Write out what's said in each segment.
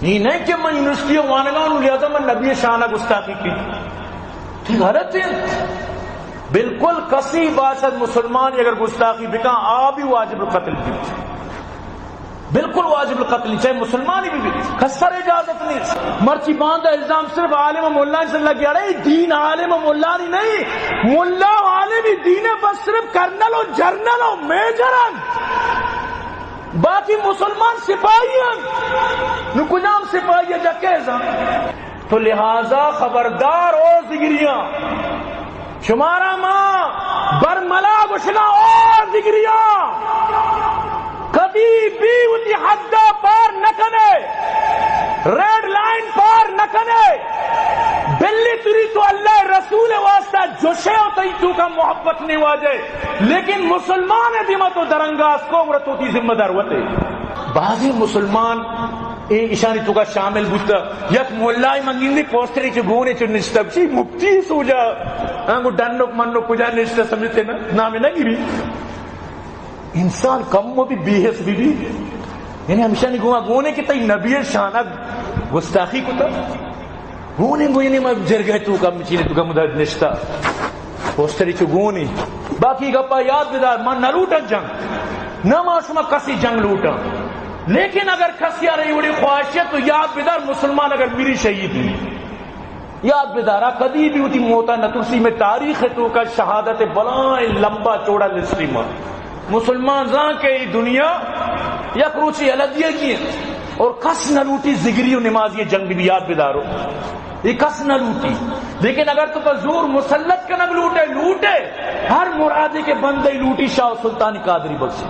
اے نہ کہ من یونیورسٹی ءَ وانگا اوں، لہذا من نبی ءِ شان ءَ گستاخی کی۔ تو غلط انت۔ بالکل کسی باشد مسلمان اگر گستاخی بکاں، آ بھی واجب القتل بیت۔ بالکل واجب القتل، چاہے مسلمان ہی بھی، کس سر اجازت نہیں۔ مرچی باندا الزام صرف عالم و ملا سے لگے، اڑے دین عالم و ملا نہیں، نہیں۔ ملا و عالم ہی دین ہے، بس صرف کرنل و جرنل و میجر ہیں۔ باقی مسلمان سپاہی ہیں۔ نو کجام سپاہی ہے جکے زن؟ تو لہذا خبردار او ذگریاں، شمارا ما برملا گوشنا او ذگریاں، کدی بھی وتی حدا پار نہ کنے، ریڈ لائن پار نہ کنے۔ بلے تری تو اللہ رسول واسطہ جوشے و تئی توکا محبت نہیں واجے، لیکن مسلمان دیما تو درنگاز کو، گڑا تو تی ذمہ دار وتے۔ بعضی مسلمان اے ایشانی توکا شامل بوتا۔ یک ملائے من گندی پوسٹرے چو گونے چو نشتہ، چی مفتی سوجا، آنگو ڈنک منک کجا نشتہ، سمجھتے نا، نام نہ گری۔ انسان کم و بھی بے حس بھی بھی۔ یعنی ہمشانی گوما گونے کہ تئی نبی شانہ گستاخی کتا۔ گونے گونے ما جرگہ توکا مچینے توکا مدد نشتہ۔ پوسٹری چو گونی۔ باقی گپا یاد بدار، ما نہ لوٹاں جنگ۔ نہ ما شما کسی جنگ لوٹاں۔ لیکن اگر کسی آ رہی وڑی خواہش ہے تو یاد بدار، مسلمان اگر میری شہید ہوئی۔ یاد بدارا، کدی بھی وتی موتا نہ ترسی۔ میں تاریخ توکا شہادت بلائیں لمبا چوڑا لسٹی ما۔ مسلمان زان کہ ای دنیا یک روچی الدیگی ہے اور کس نہ لوٹی ذگری و نمازی جنگ بھی، یاد بدارو۔ اے کس نہ لوٹی۔ لیکن اگر تو پہ زور مسلط کنگ لوٹے، لوٹے، ہر مرادے کہ بندے لوٹی شاہ و سلطانی قادری بخشی۔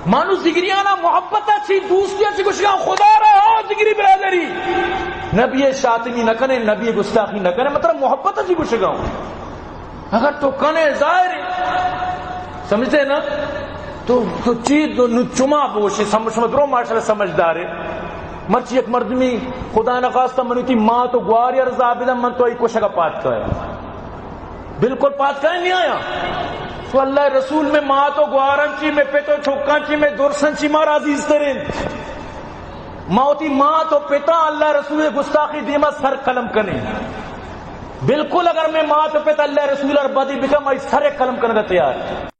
مانو ذگریانا محبت اچھی، دوستی اچھی، گوشگا خدا را او ذگری برادری۔ نبی شاتمی نہ کنے، نبی گستاخی نہ کنے، مطلب محبت اچھی گوشگا ہوں۔ اگر تو کنے ظاہر ہے، سمجھتے نا؟ تو، تو چی تو نو چما بوشے، سم-، شما درو ماشاءاللہ سمجھدار ہے۔ مرچی یک مردمی خدا نخواستہ منو تی ماں تو گواری ارزا بدم، من تو ای کشگا پات کایا۔ بالکل پات کایا نہیں آیا۔ تو اللہ رسول میں ماں تو گوارن چی، میں پتو چھکان چی، میں درسن چی مار عزیز ترین۔ ما وتی مات و پتا اللہ رسول گستاخی دیما سر قلم کنیں۔ بالکل اگر میں مات و پتا اللہ رسول ار بدی بکم، آئی سر قلم کنگا تیار۔